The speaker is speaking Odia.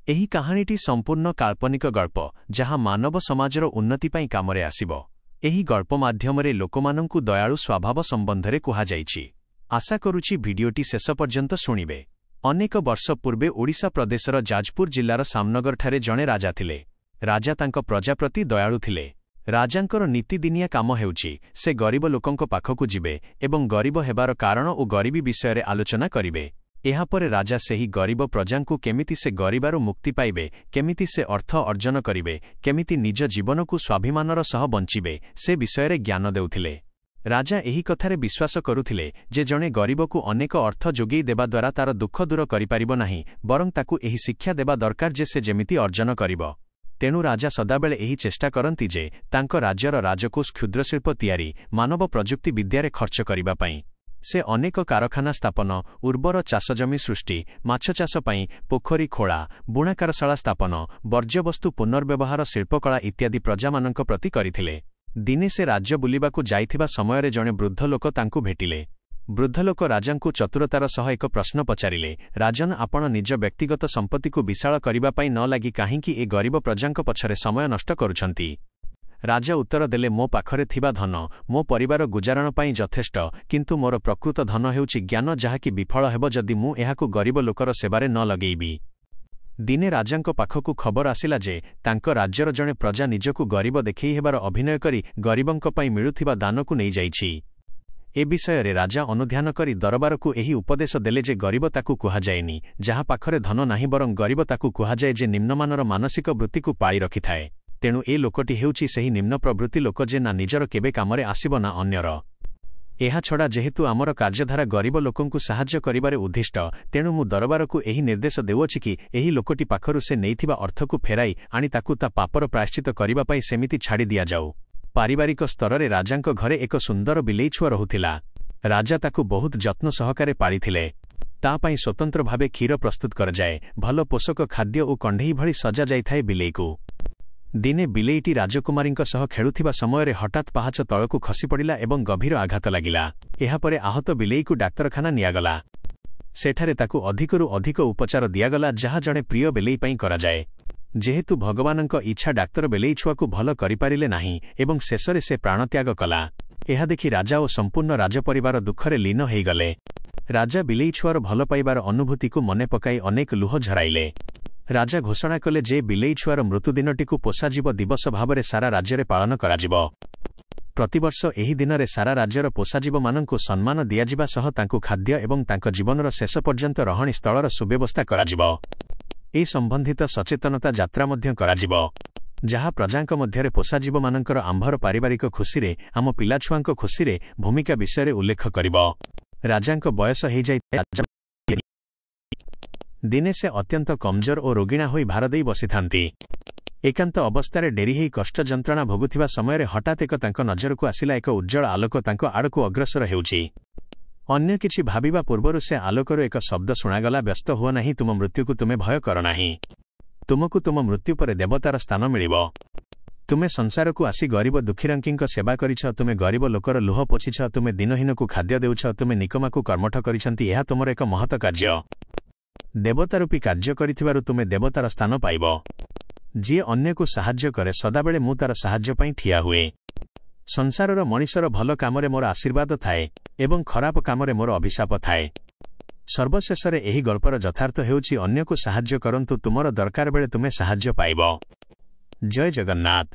ଏହି କାହାଣୀଟି ସମ୍ପୂର୍ଣ୍ଣ କାଳ୍ପନିକ ଗଳ୍ପ, ଯାହା ମାନବ ସମାଜର ଉନ୍ନତି ପାଇଁ କାମରେ ଆସିବ। ଏହି ଗଳ୍ପ ମାଧ୍ୟମରେ ଲୋକମାନଙ୍କୁ ଦୟାଳୁ ସ୍ୱଭାବ ସମ୍ବନ୍ଧରେ କୁହାଯାଇଛି। ଆଶା କରୁଛି ଭିଡିଓଟି ଶେଷ ପର୍ଯ୍ୟନ୍ତ ଶୁଣିବେ। ଅନେକ ବର୍ଷ ପୂର୍ବେ ଓଡ଼ିଶା ପ୍ରଦେଶର ଯାଜପୁର ଜିଲ୍ଲାର ସାମନଗରଠାରେ ଜଣେ ରାଜା ଥିଲେ। ରାଜା ତାଙ୍କ ପ୍ରଜା ପ୍ରତି ଦୟାଳୁ ଥିଲେ। ରାଜାଙ୍କର ନୀତିଦିନିଆ କାମ ହେଉଛି, ସେ ଗରିବ ଲୋକଙ୍କ ପାଖକୁ ଯିବେ ଏବଂ ଗରିବ ହେବାର କାରଣ ଓ ଗରିବୀ ବିଷୟରେ ଆଲୋଚନା କରିବେ। ଏହାପରେ ରାଜା ସେହି ଗରିବ ପ୍ରଜାଙ୍କୁ କେମିତି ସେ ଗରିବାରୁ ମୁକ୍ତି ପାଇବେ, କେମିତି ସେ ଅର୍ଥ ଅର୍ଜନ କରିବେ, କେମିତି ନିଜ ଜୀବନକୁ ସ୍ୱାଭିମାନର ସହ ବଞ୍ଚିବେ, ସେ ବିଷୟରେ ଜ୍ଞାନ ଦେଉଥିଲେ। ରାଜା ଏହି କଥାରେ ବିଶ୍ୱାସ କରୁଥିଲେ ଯେ ଜଣେ ଗରିବକୁ ଅନେକ ଅର୍ଥ ଯୋଗେଇ ଦେବା ଦ୍ୱାରା ତାର ଦୁଃଖ ଦୂର କରିପାରିବ ନାହିଁ, ବରଂ ତାକୁ ଏହି ଶିକ୍ଷା ଦେବା ଦରକାର ଯେ ସେ ଯେମିତି ଅର୍ଜନ କରିବ। ତେଣୁ ରାଜା ସଦାବେଳେ ଏହି ଚେଷ୍ଟା କରନ୍ତି ଯେ ତାଙ୍କ ରାଜ୍ୟର ରାଜକୋଷ କ୍ଷୁଦ୍ରଶିଳ୍ପ ତିଆରି, ମାନବ ପ୍ରଯୁକ୍ତି ବିଦ୍ୟାରେ ଖର୍ଚ୍ଚ କରିବା ପାଇଁ। ସେ ଅନେକ କାରଖାନା ସ୍ଥାପନ, ଉର୍ବର ଚାଷଜମି ସୃଷ୍ଟି, ମାଛଚାଷ ପାଇଁ ପୋଖରୀ ଖୋଳା, ବୁଣାକାରଶାଳା ସ୍ଥାପନ, ବର୍ଜ୍ୟବସ୍ତୁ ପୁନର୍ବ୍ୟବହାର ଶିଳ୍ପକଳା ଇତ୍ୟାଦି ପ୍ରଜାମାନଙ୍କ ପ୍ରତି କରିଥିଲେ। ଦିନେ ସେ ରାଜ୍ୟ ବୁଲିବାକୁ ଯାଇଥିବା ସମୟରେ ଜଣେ ବୃଦ୍ଧ ଲୋକ ତାଙ୍କୁ ଭେଟିଲେ। ବୃଦ୍ଧ ଲୋକ ରାଜାଙ୍କୁ ଚତୁରତାର ସହ ଏକ ପ୍ରଶ୍ନ ପଚାରିଲେ, ରାଜନ, ଆପଣ ନିଜ ବ୍ୟକ୍ତିଗତ ସମ୍ପତ୍ତିକୁ ବିଶାଳ କରିବା ପାଇଁ ନ ଲାଗି କାହିଁକି ଏ ଗରିବ ପ୍ରଜାଙ୍କ ପଛରେ ସମୟ ନଷ୍ଟ କରୁଛନ୍ତି? ରାଜା ଉତ୍ତର ଦେଲେ, ମୋ ପାଖରେ ଥିବା ଧନ ମୋ ପରିବାର ଗୁଜାରଣ ପାଇଁ ଯଥେଷ୍ଟ, କିନ୍ତୁ ମୋର ପ୍ରକୃତ ଧନ ହେଉଛି ଜ୍ଞାନ, ଯାହାକି ବିଫଳ ହେବ ଯଦି ମୁଁ ଏହାକୁ ଗରିବ ଲୋକର ସେବାରେ ନ ଲଗେଇବି। ଦିନେ ରାଜାଙ୍କ ପାଖକୁ ଖବର ଆସିଲା ଯେ ତାଙ୍କ ରାଜ୍ୟର ଜଣେ ପ୍ରଜା ନିଜକୁ ଗରିବ ଦେଖେଇ ହେବାର ଅଭିନୟ କରି ଗରିବଙ୍କ ପାଇଁ ମିଳୁଥିବା ଦାନକୁ ନେଇଯାଇଛି। ଏ ବିଷୟରେ ରାଜା ଅନୁଧ୍ୟାନ କରି ଦରବାରକୁ ଏହି ଉପଦେଶ ଦେଲେ ଯେ ଗରିବ ତାକୁ କୁହାଯାଏନି ଯାହା ପାଖରେ ଧନ ନାହିଁ, ବରଂ ଗରିବ ତାକୁ କୁହାଯାଏ ଯେ ନିମ୍ନମାନର ମାନସିକ ବୃତ୍ତିକୁ ପାଳି ରଖିଥାଏ। ତେଣୁ ଏ ଲୋକଟି ହେଉଛି ସେହି ନିମ୍ନ ପ୍ରବୃତ୍ତି ଲୋକ ଯେ ନା ନିଜର କେବେ କାମରେ ଆସିବ ନା ଅନ୍ୟର। ଏହାଛଡ଼ା ଯେହେତୁ ଆମର କାର୍ଯ୍ୟଧାରା ଗରିବ ଲୋକଙ୍କୁ ସାହାଯ୍ୟ କରିବାରେ ଉଦ୍ଦିଷ୍ଟ, ତେଣୁ ମୁଁ ଦରବାରକୁ ଏହି ନିର୍ଦ୍ଦେଶ ଦେଉଅଛି କି ଏହି ଲୋକଟି ପାଖରୁ ସେ ନେଇଥିବା ଅର୍ଥକୁ ଫେରାଇ ଆଣି ତାକୁ ତା ପାପର ପ୍ରାୟଶ୍ଚିତ କରିବା ପାଇଁ ସେମିତି ଛାଡ଼ି ଦିଆଯାଉ। ପାରିବାରିକ ସ୍ତରରେ ରାଜାଙ୍କ ଘରେ ଏକ ସୁନ୍ଦର ବିଲେଇ ଛୁଆ ରହୁଥିଲା। ରାଜା ତାକୁ ବହୁତ ଯତ୍ନ ସହକାରେ ପାଳିଥିଲେ। ତା ପାଇଁ ସ୍ୱତନ୍ତ୍ର ଭାବେ କ୍ଷୀର ପ୍ରସ୍ତୁତ କରାଯାଏ, ଭଲ ପୋଷକ ଖାଦ୍ୟ ଓ କଣ୍ଢେଇ ଭଳି ସଜା ଯାଇଥାଏ ବିଲେଇକୁ। ଦିନେ ବିଲେଇଟି ରାଜକୁମାରୀଙ୍କ ସହ ଖେଳୁଥିବା ସମୟରେ ହଠାତ୍ ପାହାଚ ତଳକୁ ଖସିପଡ଼ିଲା ଏବଂ ଗଭୀର ଆଘାତ ଲାଗିଲା। ଏହାପରେ ଆହତ ବିଲେଇକୁ ଡାକ୍ତରଖାନା ନିଆଗଲା। ସେଠାରେ ତାକୁ ଅଧିକରୁ ଅଧିକ ଉପଚାର ଦିଆଗଲା, ଯାହା ଜଣେ ପ୍ରିୟ ବିଲେଇ ପାଇଁ କରାଯାଏ। ଯେହେତୁ ଭଗବାନଙ୍କ ଇଚ୍ଛା, ଡାକ୍ତର ବିଲେଇ ଛୁଆକୁ ଭଲ କରିପାରିଲେ ନାହିଁ ଏବଂ ଶେଷରେ ସେ ପ୍ରାଣତ୍ୟାଗ କଲା। ଏହା ଦେଖି ରାଜା ଓ ସମ୍ପୂର୍ଣ୍ଣ ରାଜପରିବାର ଦୁଃଖରେ ଲୀନ ହୋଇଗଲେ। ରାଜା ବିଲେଇ ଛୁଆର ଭଲ ପାଇବାର ଅନୁଭୂତିକୁ ମନେ ପକାଇ ଅନେକ ଲୁହ ଝରାଇଲେ। ରାଜା ଘୋଷଣା କଲେ ଯେ ବିଲେଇ ଛୁଆର ମୃତ୍ୟୁଦିନଟିକୁ ପୋଷାଜୀବ ଦିବସ ଭାବରେ ସାରା ରାଜ୍ୟରେ ପାଳନ କରାଯିବ। ପ୍ରତିବର୍ଷ ଏହି ଦିନରେ ସାରା ରାଜ୍ୟର ପୋଷାଜୀବମାନଙ୍କୁ ସମ୍ମାନ ଦିଆଯିବା ସହ ତାଙ୍କୁ ଖାଦ୍ୟ ଏବଂ ତାଙ୍କ ଜୀବନର ଶେଷ ପର୍ଯ୍ୟନ୍ତ ରହଣି ସ୍ଥଳର ସୁବ୍ୟବସ୍ଥା କରାଯିବ। ଏ ସମ୍ବନ୍ଧିତ ସଚେତନତା ଯାତ୍ରା ମଧ୍ୟ କରାଯିବ, ଯାହା ପ୍ରଜାଙ୍କ ମଧ୍ୟରେ ପୋଷାଜୀବମାନଙ୍କର ଆମ୍ଭର ପାରିବାରିକ ଖୁସିରେ, ଆମ ପିଲାଛୁଆଙ୍କ ଖୁସିରେ ଭୂମିକା ବିଷୟରେ ଉଲ୍ଲେଖ କରିବ। ରାଜାଙ୍କ ବୟସ ହେଇଯାଇ ଦିନେ ସେ ଅତ୍ୟନ୍ତ କମଜୋର ଓ ରୋଗିଣା ହୋଇ ଭାର ଦେଇ ବସିଥାନ୍ତି। ଏକାନ୍ତ ଅବସ୍ଥାରେ ଡେରି ହେଇ କଷ୍ଟ ଯନ୍ତ୍ରଣା ଭୋଗୁଥିବା ସମୟରେ ହଠାତ୍ ଏକ ତାଙ୍କ ନଜରକୁ ଆସିଲା ଏକ ଉଜ୍ଜ୍ୱଳ ଆଲୋକ ତାଙ୍କ ଆଡ଼କୁ ଅଗ୍ରସର ହେଉଛି। ଅନ୍ୟ କିଛି ଭାବିବା ପୂର୍ବରୁ ସେ ଆଲୋକରୁ ଏକ ଶବ୍ଦ ଶୁଣାଗଲା, ବ୍ୟସ୍ତ ହୁଅ ନାହିଁ, ତୁମ ମୃତ୍ୟୁକୁ ତୁମେ ଭୟ କର ନାହିଁ। ତୁମକୁ ତୁମ ମୃତ୍ୟୁ ପରେ ଦେବତାର ସ୍ଥାନ ମିଳିବ। ତୁମେ ସଂସାରକୁ ଆସି ଗରିବ ଦୁଃଖୀରଙ୍କିଙ୍କ ସେବା କରିଛ, ତୁମେ ଗରିବ ଲୋକର ଲୁହ ପୋଛିଛ, ତୁମେ ଦିନହୀନକୁ ଖାଦ୍ୟ ଦେଉଛ, ତୁମେ ନିକମାକୁ କର୍ମଠ କରିଛନ୍ତି। ଏହା ତୁମର ଏକ ମହତ କାର୍ଯ୍ୟ। ଦେବତାରୂପୀ କାର୍ଯ୍ୟ କରିଥିବାରୁ ତୁମେ ଦେବତାର ସ୍ଥାନ ପାଇବ। ଯିଏ ଅନ୍ୟକୁ ସାହାଯ୍ୟ କରେ, ସଦାବେଳେ ମୁଁ ତାର ସାହାଯ୍ୟ ପାଇଁ ଠିଆ ହୁଏ। ସଂସାରର ମଣିଷର ଭଲ କାମରେ ମୋର ଆଶୀର୍ବାଦ ଥାଏ ଏବଂ ଖରାପ କାମରେ ମୋର ଅଭିଶାପ ଥାଏ। ସର୍ବଶେଷରେ ଏହି ଗଳ୍ପର ଯଥାର୍ଥ ହେଉଛି, ଅନ୍ୟକୁ ସାହାଯ୍ୟ କରନ୍ତୁ, ତୁମର ଦରକାର ବେଳେ ତୁମେ ସାହାଯ୍ୟ ପାଇବ। ଜୟ ଜଗନ୍ନାଥ।